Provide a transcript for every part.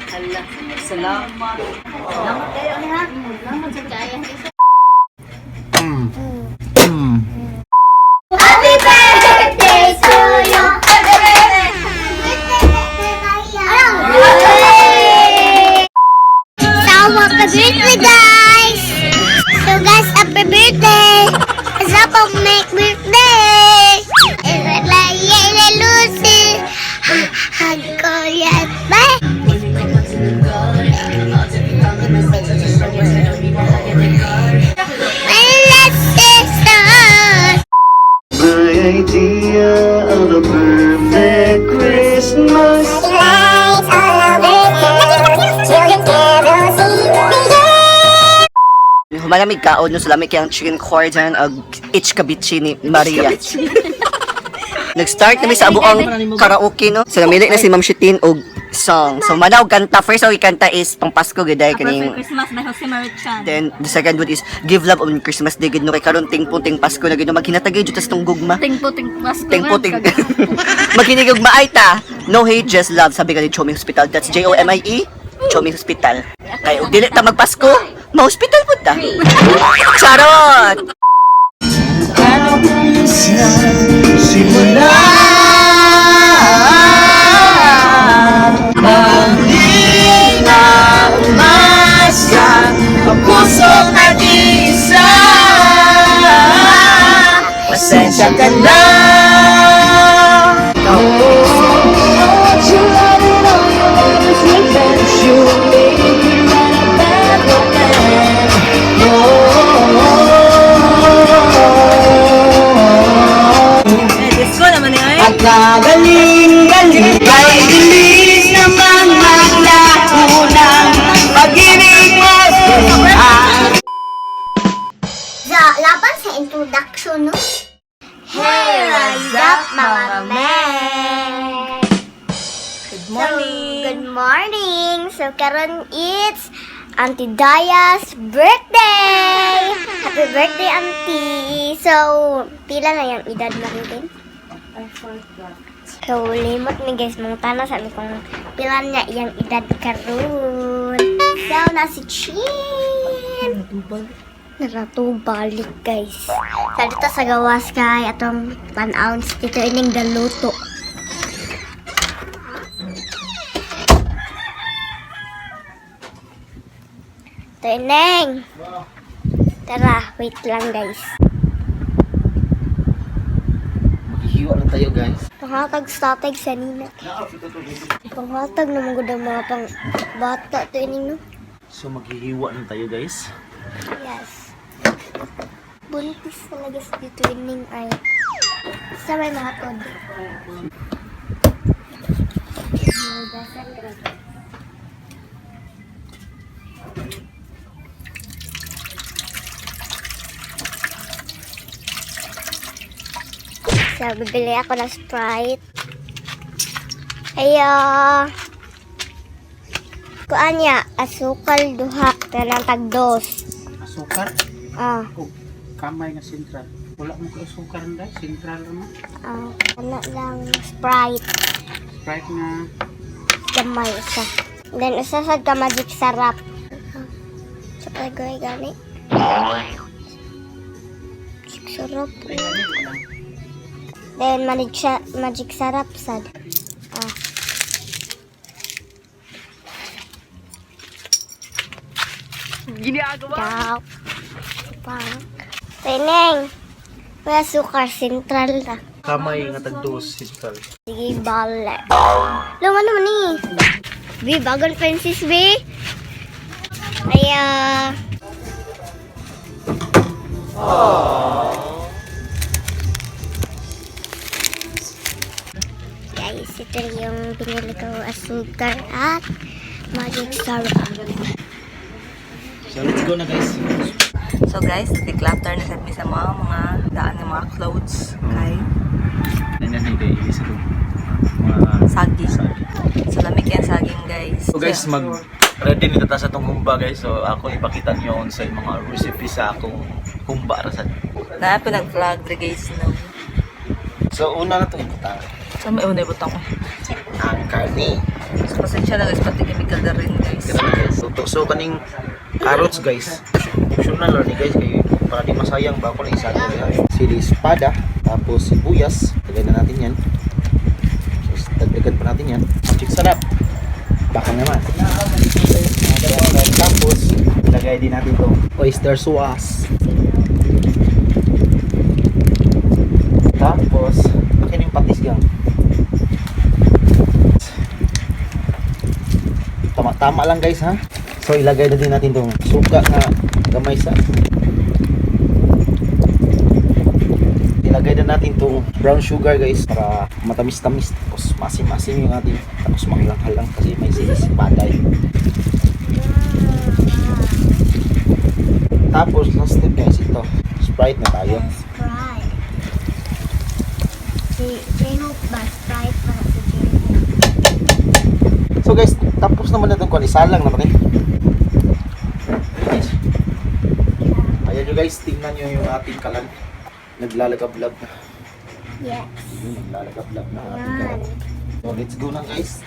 Hala, salamat. Salamat kayo ni ha. Salamat sa kaya. Happy birthday to you. Happy birthday. So, happy birthday, guys! So, guys, happy birthday! Sa pag make birthday! Lucy! Hagkoyat ba? My last sister! My idea of a perfect Christmas. Lights all over children carols in the Humalamig kaon no, salamig kay ang chicken cordon og ichkabichi ni Maria. Nag-start kami sa abuang karaoke, no. So namili na si Ma'am Shitin og song. So manaw kanta first ang kanta is pang Pasko gid ay kaning Christmas by Jose Marichan.. Then the second one is Give Love on Christmas Day gid no, kay karon ting puting Pasko na gid no, maghinatagay jud tas tong gugma. Ting po, ting Pasko. Ting puting maghinigog maay ta. No hate, just love, sabi ka ni Chomi Hospital. That's Jomie, Chomi Hospital. Kay og dili ta magpasko, ma-hospital pud ta. Charot! Simula Ang di na umasa, ang puso't nag-iisa. Pasensya ka na. Oh, you let it all, you let us revenge. You made me write a bad romance. Oh, Disco naman ni ay. at kagaling-galing kay bilis namang maglaho ng pag-ibig mo. Sa laban sa introduction, no? Hey, what's up, mga men? Good morning. So, good morning! So, karon it's Auntie Daya's birthday! Happy birthday, Auntie! So, pila na yung edad mo rin? So, limot mi guys, mga tana sa amin kung pila niya iyang edad karon. So, na si Chin! Naratubalik, guys. Sa dito sa gawas kay atong tan-ounce dito ining galuto. Ito ineng. Tara, wait lang, guys. Maghihiwa lang tayo, guys. Panghatag sa tatag sa nina. Panghatag naman gud ang mga pang bata to ining, no. So maghihiwa lang tayo, guys. Yes. Buntis talaga sa dito ining ay sa may mahatod. So, bibili ako ng Sprite. Ayo. Kuan niya, asukal duha, tanang tagdos. Asukar? Ah. O kamay nga sentral. Wala mo ka asukar na sentral mo. Ah, ano lang, Sprite. Sprite nga. Gamay isa. Then, usa sa ka magic sarap. Sa pagaway gani. Magic sarap. Then, magic sarap sad. Ah. Ginagawa. Pang. Pineng. Wala sukar sentral na. Kamay nga tagdos sentral. Sige, bale. Luma naman ni. B, bagong fences, B. Ay, ah. Guys, ito yung binili ko asukar at magic syrup. So let's go na, guys. So guys, declutter na sad mi sa mga daan ng mga clothes kay Nanay kay Elisa to. Mga saging. So lamig yan saging, guys. So guys, mag ready ni tata sa tong humba, guys. So ako ipakita niyo sa mga recipe sa akong humba ra sad. Na pinag-vlog dre guys no. So una na tong ibutang. So may unay butang ko. ang karne. So, pasensya na guys, pati chemical na rin guys. Ganun, guys. So kaning carrots guys, optional lang ni guys kay para di masayang ba ako na isa guys. Sili espada, tapos sibuyas, lagay na natin yan. So, dagdagan pa natin yan. Magic sarap. Baka naman. Tapos, lagay din natin itong oyster sauce. Tapos, akin yung patis gang. Tama-tama lang guys ha. So ilagay na din natin tong suka na gamay sa. Ilagay na natin tong brown sugar guys para matamis-tamis tapos masim-masim yung ating tapos mahalang-halang kasi may sinis paday. Tapos last step guys ito. Sprite na tayo. Sprite. Si J-Hope ba? Sprite para sa J-Hope. So guys, tapos naman na itong kuwan. Isalang naman eh. Guys. Ayan nyo guys, tingnan nyo yung ating kalan. Naglalagablab na. Yes. Yun, naglalagablab na ang ating kalan. Yan. So let's go na guys.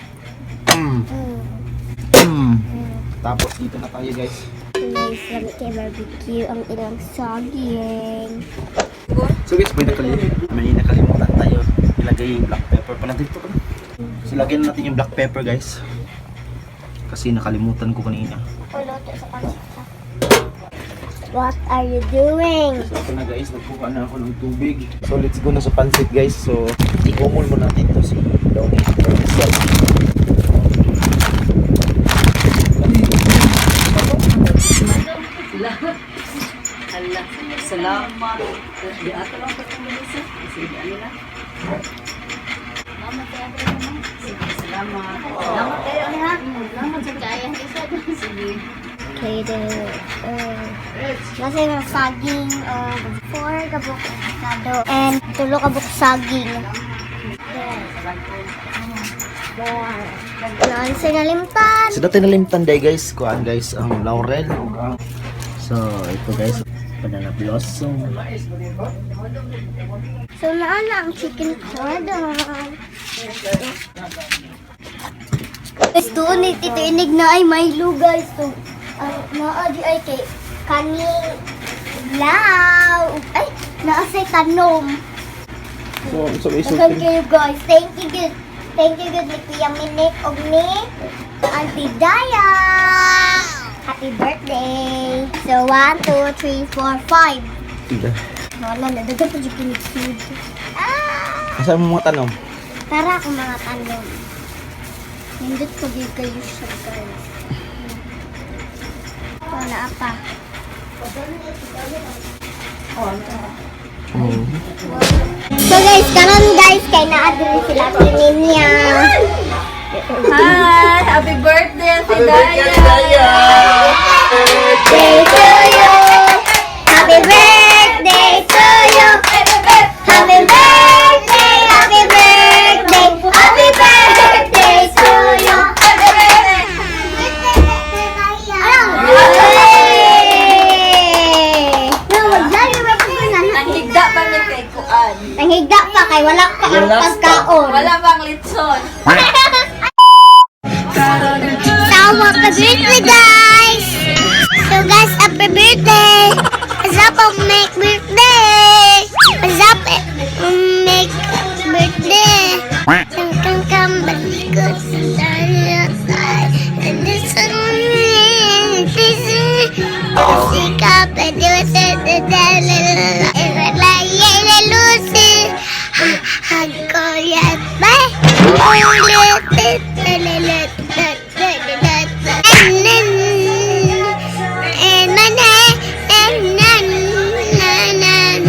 Tapos dito na tayo guys. Guys, lamit kay barbecue ang ilang saging. So guys, may nakalimutan tayo. Ilagay yung black pepper pala dito pala. So lagyan na natin yung black pepper guys. Kasi nakalimutan ko kanina. Uluto sa pancit. What are you doing? So ito na guys, nagkuha na ako ng tubig. So let's go na sa pansit guys. So ikumul muna natin to si Donnie. Sila. Hala, salamat. Di ato lang pa sa. Sige, ano na. Sige, salamat. Salamat kayo, ha? Salamat sa kaya. Sige. Okay, the, nasa yung saging, four kabuk avocado, and tulo kabuk saging. Four. Naan sa nalimtan. So dati nalimtan day guys, kuan guys ang laurel ug ang. So ito guys, banana blossom. So, naan na ang chicken cordon. Guys, doon ni Tito Inig na ay may guys. So, ang naa di ay kay kani law. Ay, naa say tanom. So Daghang kayo guys. Thank you good. Thank you good ni Kuya Minik og ni Auntie Daya. Happy birthday. So, 1, 2, 3, 4, 5. Wala na, daghan pa jud kini food. Ah! Asa mo mga tanom? Tara ako mga tanom. Nindot ko gyud kayo siya guys. Wala pa. So guys, karon guys kay naa diri sila niya. Hi! Happy birthday, Ate Daya! Birthday to you. Happy birthday to you. Happy birthday, happy birthday, happy birthday to you. Happy birthday. Nanghigda pa mi kay Kuan. Nanghigda pa kay wala pa ang pagkaon. Wala bang litson? So, happy birthday, guys! So, guys, happy birthday! What's up, ang make birthday? What's up, make birthday? Kang kang kang balikot and this And my name and na na na.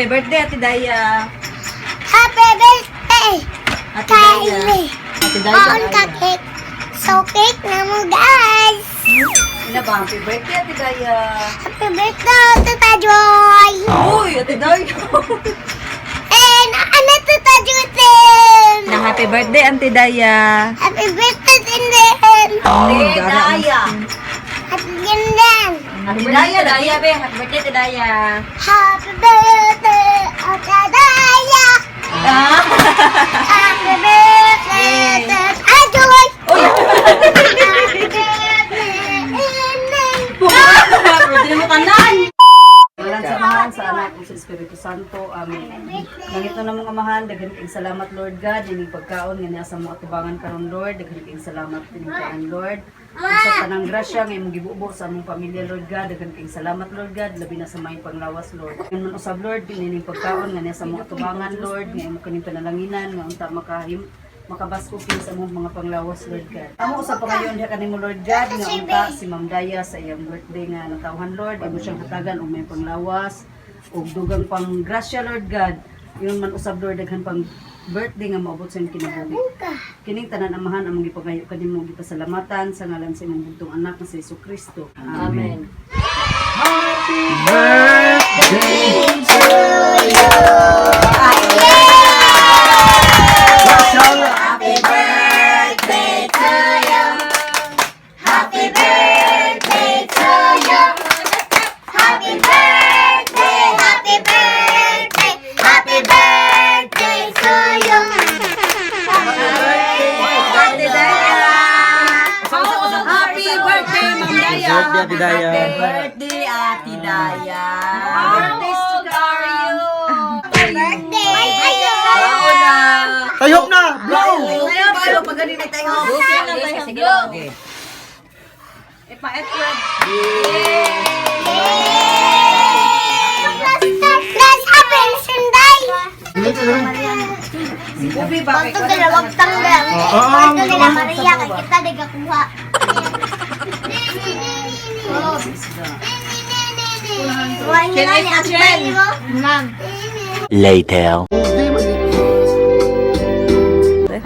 Happy birthday, Ate Daya. Happy birthday, Ate Daya. Kylie. Ate Daya. Kaon ka cake. So cake na mo, guys. Ina ba? Happy birthday, Ate Daya. Happy birthday, Tita Joy. Uy, Ate Daya. And ano, Tita Jutin? Na happy birthday, Ate Daya. Happy birthday, Tinden. Ate Daya. Happy Tinden. Ate Daya, Daya, be. Happy birthday, Ate Daya. Happy birthday, Ate Daya. Happy birthday, Tita Joy. Happy birthday, Tinden. Birthday mo kanan. Walang samahan sa Anak ug sa Espiritu Santo. Amen. Langit na namong Amahan, daghan kayong salamat, Lord God, ining pagkaon nga niya sa mo atubangan karon, Lord. Daghan kayong salamat ining kaan, Lord. Ug sa tanang grasya nga imong gibubo sa among pamilya, Lord God, daghan kayong salamat, Lord God, labi na sa maayong panglawas, Lord. Ngan man usab, Lord, ining pagkaon nga niya sa mo atubangan, Lord, nga imo kining panalanginan nga unta makahim makabasko kini sa among mga panglawas, Lord God. Amo usab pa ngayon diha kanimo, Lord God, nga unta si Ma'am Daya sa iyang birthday nga natawhan, Lord, imo siyang hatagan og may panglawas ug dugang pang grasya, Lord God. Ingon man usab, Lord, daghan pang birthday nga moabot sa imong kinabuhi. Kining tanan, Amahan, among gipangayo kanimo, gipasalamatan sa ngalan sa imong bugtong anak nga si Kristo. Amen. Happy birthday to you. Happy birthday to you. Happy birthday to you. Happy birthday, happy birthday, happy birthday to you. Happy Birthday, Daya! Happy birthday, Ma'am Daya! Birthday, Ate Daya. Birthday, Ate Daya! Birthday to you! Birthday! Tayok na! Blow! Tayo, tayo, pag ganun tayo. Sige lang. Ipa-Edward. Plus, happy Sunday! Ubi ba? Pagto dalawang tanggal. Pagto nila Maria, kay kita di kakuha. Can I Ma'am. Later.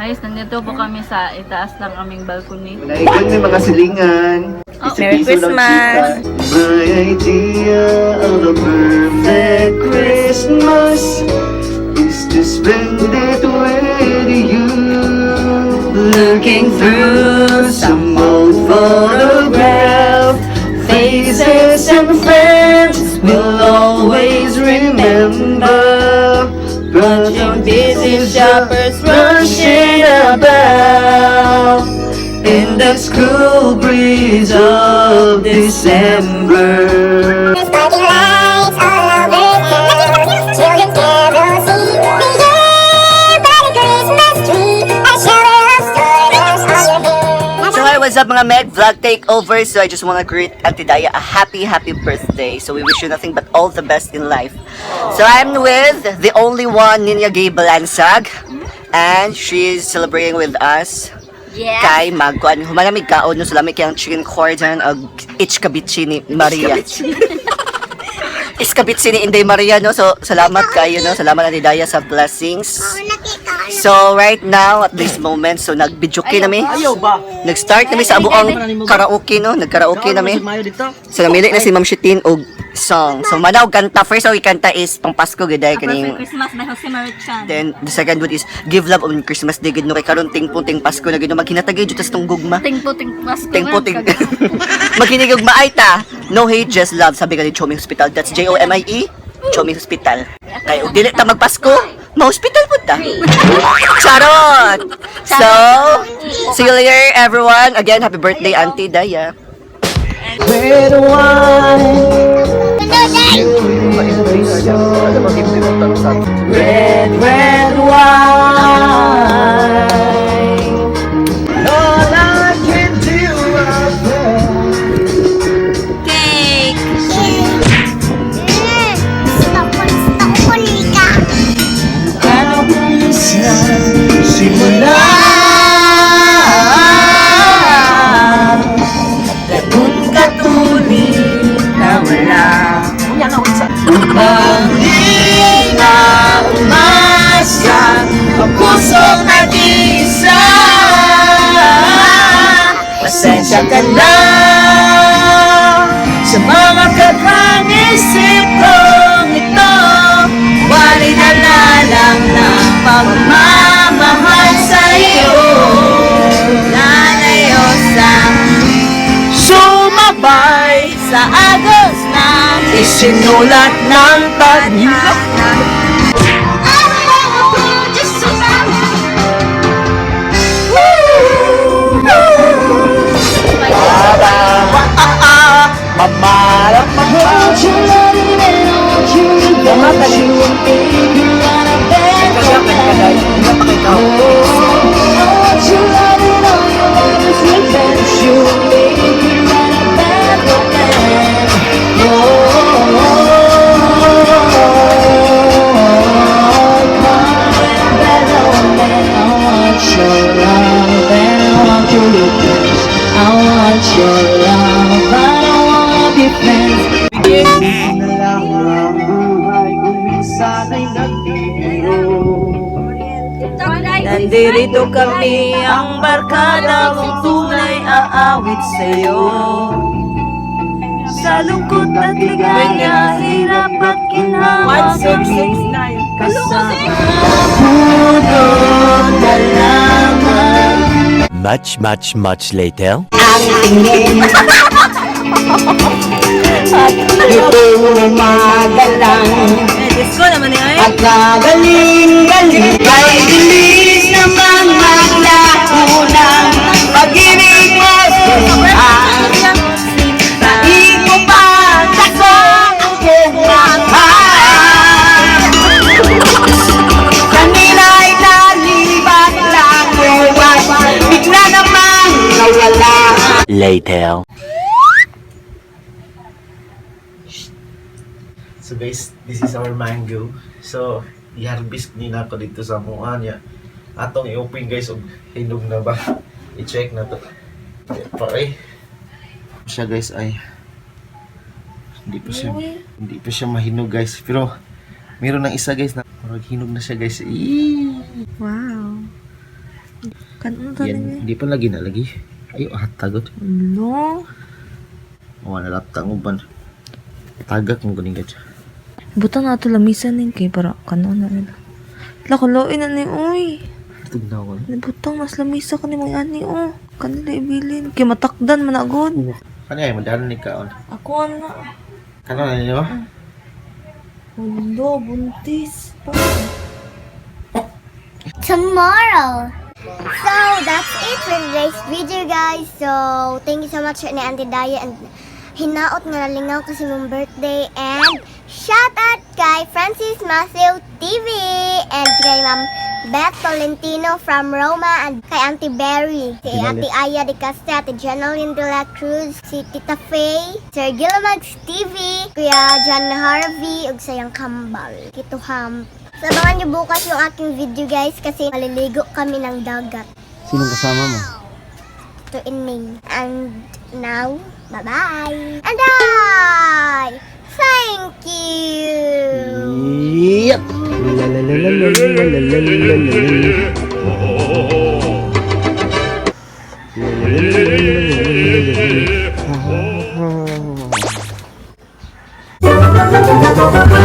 Ayos, nandito po kami sa itaas ng aming balcony. Naigan may mga silingan. Merry Christmas! My idea of a perfect Christmas is to spend it with you. Looking through some old photograph, faces and friends will always remember. But busy shoppers rushing about in the cool breeze of December. Sparking lights all over town. Children carol sing the air by the Christmas tree. A shower of stardust on your hair. So hi, what's up, mga Meg? Vlog takeover. So I just wanna greet Ate Daya a happy, happy birthday. So we wish you nothing but all the best in life. So I'm with the only one, Ninya Gay Balansag. And she's celebrating with us. Yeah. Kay magkuan humanamig kaon no salami kayang chicken cordon og ichkabitsi ni Maria. Iskabitsi ni Inday Maria, no. So salamat kayo, no. Salamat, Ate Daya, sa blessings. So right now at this moment, so nag-videoke nami. Ayaw ba? Nag-start nami sa abuang karaoke, no. Nag-karaoke nami. Mayo dito. So namili na si Ma'am Shitin og song. So manaw kanta first ang kanta is pang Pasko gid ay kaning Christmas by Jose Marichan.. Then the second one is Give Love on Christmas Day gid no kay karon ting punting Pasko na gid no maghinatagay jud tas tong gugma. Ting puting Pasko. Ting puting. Maghinig og maay ta. No hate, just love, sabi ka ni Chomi Hospital. That's Jomie, Chomi Hospital. Kay og dili ta magpasko, ma-hospital pud ta. Charot! So, see you later, everyone. Again, happy birthday, Auntie Daya. Red wine, red, red wine. All I can do out there. Cake! Stop ko nika. Simula Ganun katuli na wala. Upang di Tagumpay Sa agos na isinulat ng tadhana. Want your loving and I want your revenge. You and me could write a bad romance. Oh, I want your loving, all your lovers' revenge. You and me could write a bad romance. Oh, come and bad romance. I want your love and I want your revenge. I want your love, I don't wanna be friends. Nandito kami ang barkada mong tunay aawit sa'yo. Sa lungkot at ligaya, hirap at ginhawa kami kasama. Puro na lamang Much, much, much later. Ang tingin ito magalang. Eh, disco naman ni ay. At kagaling-galing kay bilis namang maglaho ng pag-ibig mo. Taig mo pa sa kong mahal. Kanina'y nalibat lang at bigla namang nawala. Later. So guys, this is our mango. So, i-harvest ni na ako dito sa mukha niya. Atong i-open guys og hinog na ba. I-check na to. Pare. Siya guys ay hindi pa siya mahinog guys. Pero meron ng isa guys na murag hinog na siya guys. Eee! Wow. Kanon Yan, hindi pa lagi na lagi. Ayo, ah, tagot. No. Oh, nalapta ang uban. Tagak mo ganing guys. Butang na ito lamisan ning kay para kanon na nila. Lakaloin na ni uy. Tugnaw. Butang mas lamisa ka ni mga ani oh. Kanila ibilin kay matakdan man agod. Kani ay madalan ni kaon. Ako ana. Kano na ninyo? Hulo, buntis. Pa. Tomorrow. So, that's it for today's video, guys. So, thank you so much ni Auntie Daya and hinaot nga nalingaw kasi mong birthday and shout out kay Francis Matthew TV and kay Ma'am Beth Tolentino from Roma and kay Auntie Berry, si Ate Aya de Castro, Ate Jenaline de la Cruz, si Tita Faye, Sir Gilmax TV, Kuya John Harvey, ug sayang kambal. Kituham. So, abangan niyo bukas yung aking video guys kasi maliligo kami ng dagat. Sinong kasama mo? To ining. And now, bye-bye! And I thank you! Yep. La la la la la la la la la la. La la la la la la la.